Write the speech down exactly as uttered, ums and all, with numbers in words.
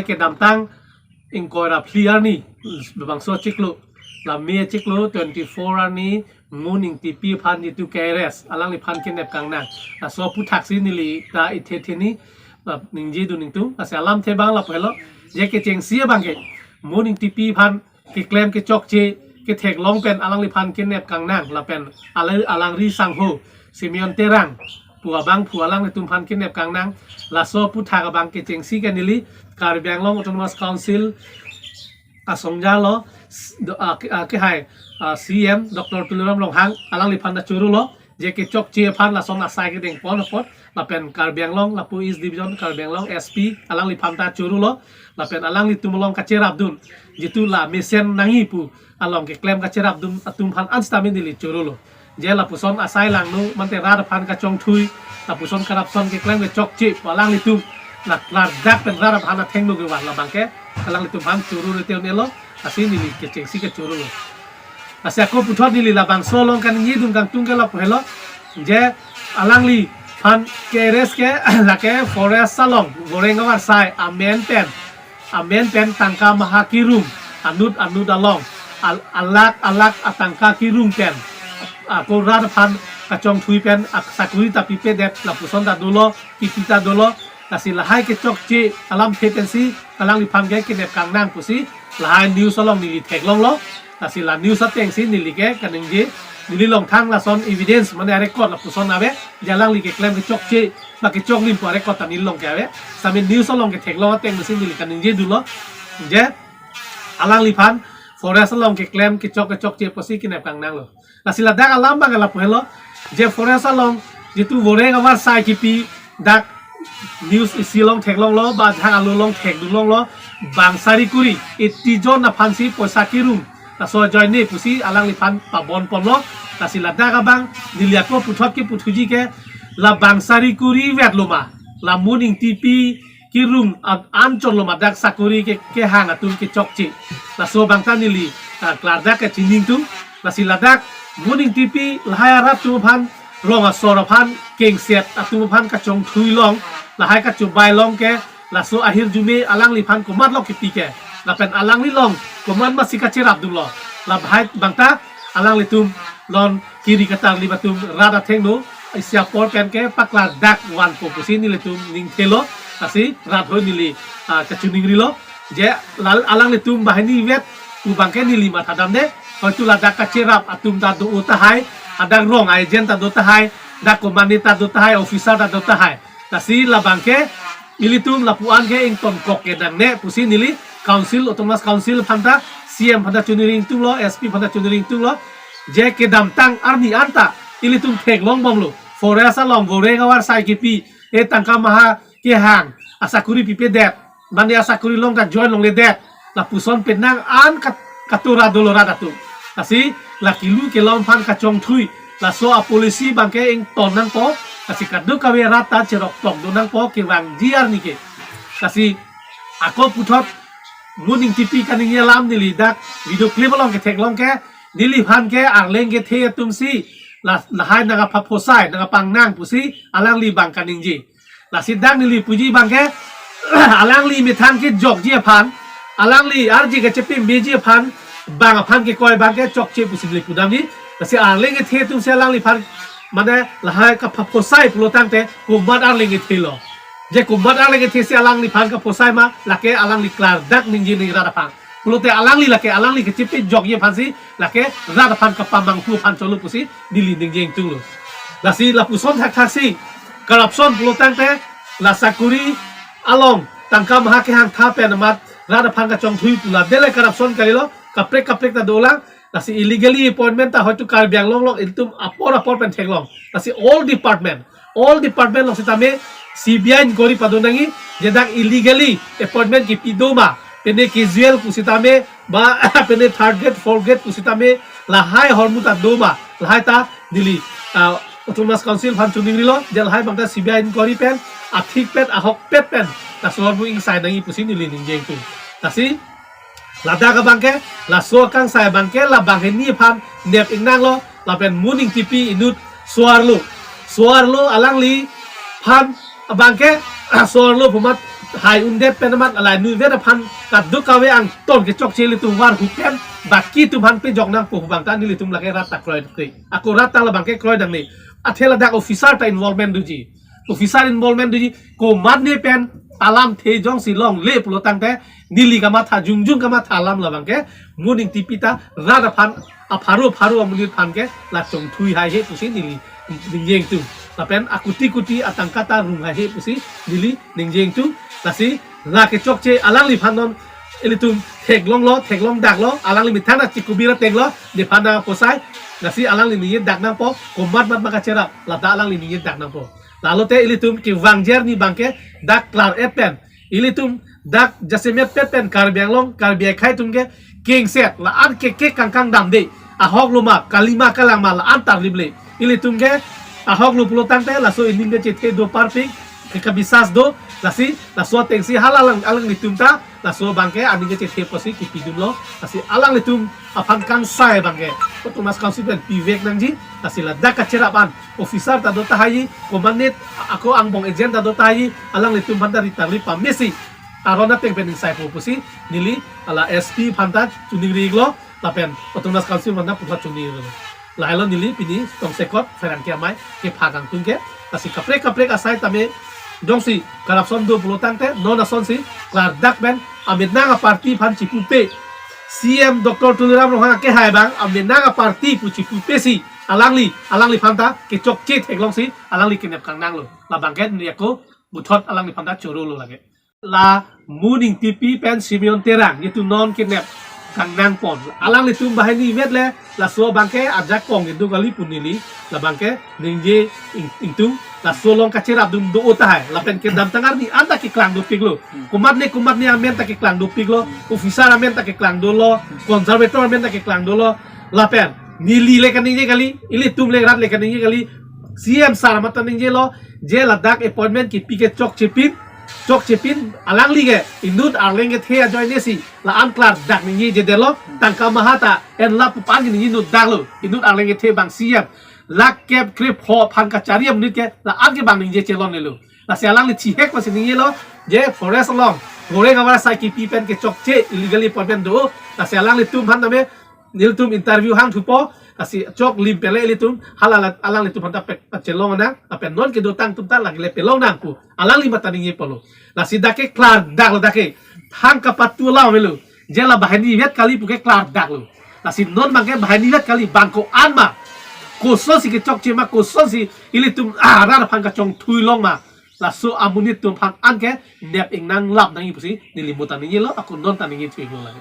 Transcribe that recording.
kedamtang ingkoi ra phli arni, bangso chiklo, la May chiklo twenty-four arni, Mo Ningtipi aphan jitu K R S, alangliphan kenep kangnang. Laso aputhaksi neli ta ithe theni, la ningjedun ingtung, lasi alamthe abang lapu helo, je kechengsi abangke, Mo Ningtipi aphan keklem kechokche, ketheklong pen alangliphan kenep kangnang, lapen ala-, alangri sangho, Simeon Terang, pu abangphu alanglitum aphan kenep kangnang, laso aputhak abang kechengsi ke neli, Karbi Anglong Autonomous Council, asongja lo, s-, do-, a, ke-, a, kehai, a, C M Doctor Tuliram Ronghang, alangliphan ta choro lo, je kechokche aphan lason asai kedeng pon apot, lapen Karbi Anglong, lapu East Division, Karbi Anglong S P, alangliphan ta choro lo, lapen alanglitum along kacherapdun, jitu la mesen nangji pu, along keklem kacherapdun atum aphan an sitame neli choro lo. Je lapuson asai langno, mate rat aphan kachongthui, lapuson corruption keklem kechokche, pu alanglitum, la klardak pen rat aphan athengno kevan labangke, alanglitum aphan choro rete un-elo, lasi neli kechengsi kechoro lo. Lasi ako puthot neli labangso along kaningjedun kangtung ke lapu helo, je alangliphan K R S ke, lake forest along, voreng avarsai, amen pen, amen pen tangka maha kirum, anut anut along, al-, alak alak atangka kirum pen, ako rat aphan kachongthui pen, ak-, sakuri ta pipedet, lapuson ta dolo, kipi ta dolo, lasi lahai kechokche alamthe pensi, alangliphan ke kenep kangnang pusi, lahai news along neli theklong lo, lasi la news atengsi neli ke kaningje, neli along thang lason evidence mane record lapuson ave, je alangli keklem kechokche, ba kechoklim pu record ta neli along ke ave, sitame news along ketheklong atengsi neli kaningjedun lo, je alangliphan forest along keklem kechok kechokche pusi kenep kangnang lo. Lasi ladak alam abang lapu helo, je forest along, jitu voreng avarsai kipi, dak news isi along theklong lo, ba thang alo along thekdunlong lo, bang sari kuri, eighty jon aphansi poisa kirum, laso ajoine pusi alangliphan pabon ponlo, lasi ladak abang, neli ako puthot keputhuji ke, la bang sari kuri vet lo ma, la Mo Ningtipi kirum an, an chot lo ma dak sakuri ke, kehang atum kechokche. Laso abang ta neli, ah, klardak kachiningtung. Lasi ladak Mo Ningtipi lahai arat atum aphan, rong asor aphan, kengset atum aphan kachongthui long, lahai kachobai long ke, laso ahirjume alangliphan komat lo kipi ke. Lapen alangli along komat masi kacherapdun lo. Lahai abang ta alanglitum lon kiri katarli atum rat athengno, isi apor pen ke paklardak vanpo pusi nelitum ningthelo, lasi rat ahoi neli, ah, kachiningrilo, je lal-, alanglitum banghini vet pu abangke neli mathadamde, hoitu ladak kacherap atum ta do tahai, adak rong agent ta do tahai, dak komat ta do tahai, officer ta do tahai. Lasi labangke, ilitum lapu-an ke ingtonkok ke nangne pusi neli Council, Autonomous Council aphan ta, C M aphan ta choningri ingtung lo, S P aphan ta choningri ingtung lo, je kedamtang arni anta, ilitum theklong bomlo, forest along voreng avarsai kipi, e tangka maha kehang, asakuri pipedet, mane asakuri along ta join longledet, lapuson penang an kat-, katura dolo rat atum. Lasi la kilu kelom aphan kachongthui, laso apolicy abangke ington nangpo, lasi kadokave rat ta cherok tong do nangpo kevangji arni ke. Lasi ako puthot Mo Ningtipi kaningje alam neli dak video clip along ketheklong ke, neliphan ke arleng kethe atumsi, la, lahai nangkaphaphosai, nangkapangnang pusi, alangli abang kaningje. Lasi dak neli puji abangke, alangli methang kejokji aphan, alangli arje kachepemeji aphan, bang aphan kekoi abangke chokche pusi neli pudamji. Lasi arleng kethe atumsi alangliphan, mane lahai kaphaphosai pulotangte, komat arleng kethe lo. Je komat arleng kethesi alangliphan kaphosai ma, lake alangli klardak ningje neli rat aphan. Pulote alangli lake alangli kechepejokji aphansi, lake rat aphan kapamanghu aphan cholo pusi, neli ningje ingtung lo. Lasi lapuson thakthaksi, corruption pulotangte, la sakuri along, tangka maha kehang tha pen amat, rat aphan kachongthui pu la, dele corruption kalilo, kaprek kaprek ta dolang, lasi illegally appointment ta hoitu Karbi Anglong along ilitum apor apor pen theklong. Lasi all department, all department along sitame C B I inquiry pado nangji, je dak illegally appointment kipi do ma, pene casual pu sitame, ba pene third grade, fourth grade pu sitame, lahai ahormu ta do ma, lahai ta neli, ah, Autonomous Council aphan choningrilo, je lahai abang ta C B I inquiry pen, athik pet, ahokpet pen, laso ahormu ingsai nangji pusi neli ningje ingtung. Lasi, ladak abangke, laso akangsai abangke, la banghini aphan nep ingnanglo, lapen Mo Ningtipi inut so-arlo. So-arlo alangliphan abangke, so-arlo pu amat hai undet pen amat alai nuvet aphan kadokave angton kechokche ilitum varhupen baki atum aphan pejok nangpo pu abang ta nelitum lake rat ta kroidunde. Ako rat ta labang ke kroi nangne. Athe ladak officer ta involvement doji. Officer involvement doji. Komatne pen alamthe jongsi longle pulo tangte neli kamatha jongjong kamatha alam labang ke Mo Ningtipi ta rat aphan apharo pharo amonit aphan ke la chongthui haihe pusi neli ningje ingtung. Lapen akuti kuti atangka ta rung haihe pusi neli ningje ingtung. Lasi la kechokche alangliphan non ilitum theklonglo, theklong daklo, alangli methang na chikubira teklo, nephan na posai, lasi alangli ningje dak nangpo, komat mat ma kacherap, lata alangli ningje dak nangpo. Lalote ilitum kevangji arni abang ke dak klar-et pen, ilitum dak jasemet pet pen Karbi Anglong, Karbi akhei atum ke kengset, la-an keke kangkang damde, ahok lo ma, kali ma kalang ma, la-an tarlip le. Ilitum ke ahok lo pulo tangte, laso ening kechethe do parpik, ke kabisas do, lasi, laso atengsi hala alang, alanglitum ta, laso abang ke aning kechethe pusi kipidunlo, lasi alanglitum aphan kangsai abang ke autonomous council pen pivek nangji, lasi ladak kacherap an officer ta do tahai, komatne ako angbong agent ta do tahai, alanglitum aphan ta ritarli pamesi aron ateng pen ingsaipo pusi neli hala S P aphan ta choningri-iklo, lapen autonomous council aphan ta puthot choningri-iklo. Lahelo neli pini tongsekot Pherangke Amei kepha kangtung ke, lasi kaprek kaprek asai tame jongsi corruption do pulo tangte non asonsi klardak pen amenang aparty aphan chipupe, C M Doctor Tuliram Ronghang akehai abang amenang aparty pu chipupesi alangli, alangliphan ta kechokche theklongsi alangli kenep kangnanglo. Labang ke neli ako puthot alangliphan ta chorolo lake. La Mo Ningtipi pen Simeon Terang nelitum non kenep kangnangpon. Alanglitum banghini vet le, laso abang ke ajakong kedo kali pu neli, labang ke ningje ing-, ingtung, laso along kacherapdun do-o tahai, lapen kedamtang arni anta keklang dopiklo. Komatne komatne amen ta keklang dopiklo, officer amen ta keklang dolo, conservator amen ta keklang dolo, lapen neli le kaningje kali, ilitum le rat le kaningje kali, C M sir amat ta ningjelo, je ladak appointment kipi ke chokchepin, chokchepin alangli ke inut arleng kethe ajoinesi la-an klardak ningjejedetlo, tangka maha ta en lapu aphan ke ningje inut daklo, inut arleng kethe abang C M, lakh kep krepho aphan kachari amonit ke la-an ke abang ningje chelonelo. Lasi alangli chihek pusi ningjelo, je forest along goreng avar asai kipi pen kechokche illegal appointment do, lasi alanglitum aphan tame nelitum interview hangthupo, lasi choklim pele ilitum, hala la-, alanglitum aphan ta pek pachelong nang, lapen non kedotang atum ta lake le pelong nang pu alangli amat ta ningjepolo. Lasi dak ke klardak lo dak ke, thang kapatu la melo, je la banghini vet kali pu ke klardak lo. Lasi non abang ke banghini vet kali, bang ko-an ma, kosonsi kechokche ma, kosonsi ilitum arat aphan kachongthui long ma, laso amonit atum aphan anke nep ingnang lap nangji pusi neli mo ta ningjelo, ako non ta ningje thu-iklo lake.